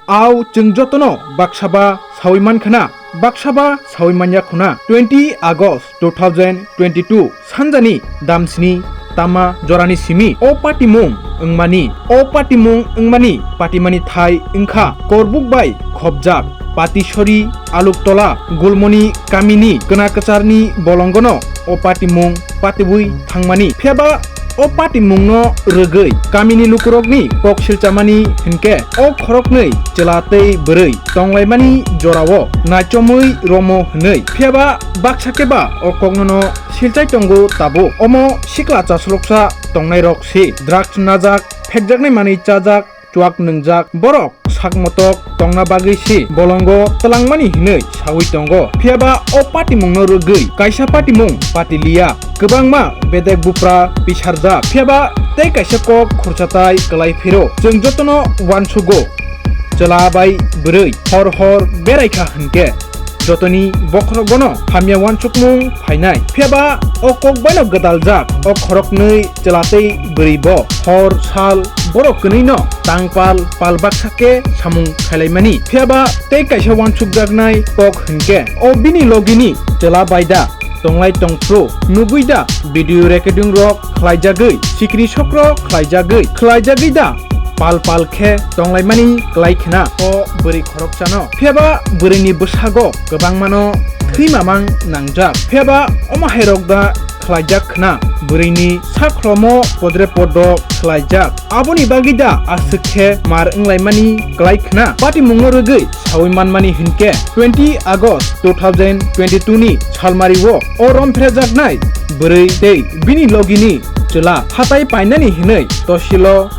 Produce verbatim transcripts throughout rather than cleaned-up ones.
Au chwng jotono baksaba sawi mankhana, baksaba sawi manya khuna. Twenty August two thousand twenty-two sanjani damsini tama jorani simi o patimung wngmani. O patimung wngmani patimani thai wngkha Korbuk bai khobjak Patisori Aluktola Gulmoni kamini kwnakacharni bolongono o patimung patibwi thangmani. Phiyaba o patimungno rwgwi kamini lukurokni kok silchamani hinkhe o khoroknwi chwla tei bwrwi tonglaimani jorao naichomwi romo hwnwi. Phiyaba baksa khe ba o koknono silchai tongo tabuk. Omo sikla chasloksa tongnairok se drugs najak, phekjaknai manwi chajak, chuak nwngjak borok sak motok tongna bagwi se bolongo twlangmani hinwi sawi tongo. Phiyaba o patimungno rwgwi kaisa patimung patiliya, kwbangma bedek bupra pisarjak. Phiyaba tei kaisa kok khursatai kwlai phiro. Chwng jotono uansugo, chwla bai bwrwi hor hor beraikha hinkhe jotoni bokhorogono hamya uansukmung phainai. Phiyaba o kok baino gwdaljak o khoroknwi chwla tei bwrwi bo hor sal borok kwnwino tang pal pal baksa khe samung khailaimani. Phiyaba tei kaisa uansukjaknai kok hinkhe o bini logini chwla bai da tonglai tongphru nugwi da video recording rok khlaijagwi, sikri sokro khlaijagwi, khlaijagwi da pal pal khe tonglaimani kwlai khna o bwrwi khoroksano. Phiyaba bwrwini bwsago kwbangmano thwi mamang nangjak. Phiyaba omo hairok da khlaijak khna bwrwini saklomo podre podok khlaijak. Aboni bagwi da aswk khe mar wnglaimani kwlai khna. Patimungno rwgwi sawi manmani hinkhe twenty August two thousand twenty-two ni salmario o rompherejaknai bwrwi tei bini logini chwla hatai painani hinwi tosilo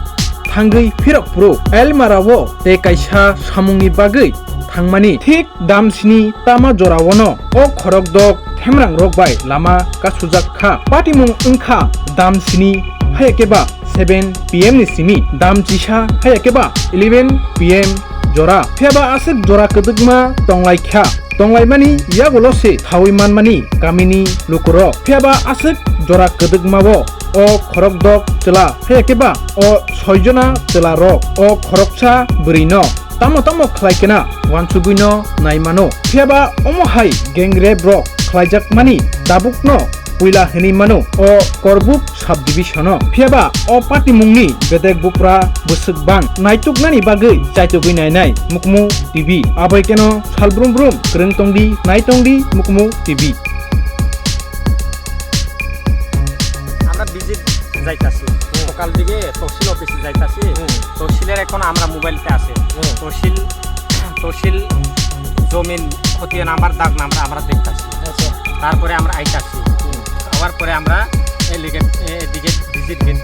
thangwi phirok phuru Elmarao tei kaisa samungni bagwi thangmani. Thik damsini tama joraono o khorokdok themrangrok bai lama kasujak kha. Patimung wngkha damsini hayakeba seven P M ni simi, damchisa hayakeba eleven P M jora. Phiyaba aswk jora kwdwkma tonglaikha. Tonglaimani yagulo se thawi manmani kamini lukurok. Phiyaba aswk jora kwdwkmao o khorokdok chwla hayakeba o soijona chwlarok o khoroksa bwrwino tamo tamo khlai kena uansugwino nai mano. Phiyaba omo hai gang rape rok khlaijakmani tabukno puila hwnwi mano o Korbuk subdivision-o. Phiyaba o patimungni bedek bupra bwswk bang naituknani bagwi chaitugwi nainai Mukmu T V. Abai keno salbrum brum kwrwng tongdi, nai tongdi Mukmu T V. আমরা ভিজিট যাইতাছি। হুম। সকাল দিকে তহসিল অফিসে যাইতাছি। হুম। তহসিলের এখন আমরা মোবাইলতে আছে। হুম। তহসিল, তহসিল জমিন খতিয়ান নাম্বার, দাগ নাম্বার আমরা দেখতাছি। আচ্ছা। তারপরে আমরা আইতাছি। হুম। আবার পরে আমরা এলিগেট-, এ-, এদিকে ভিজিট গেট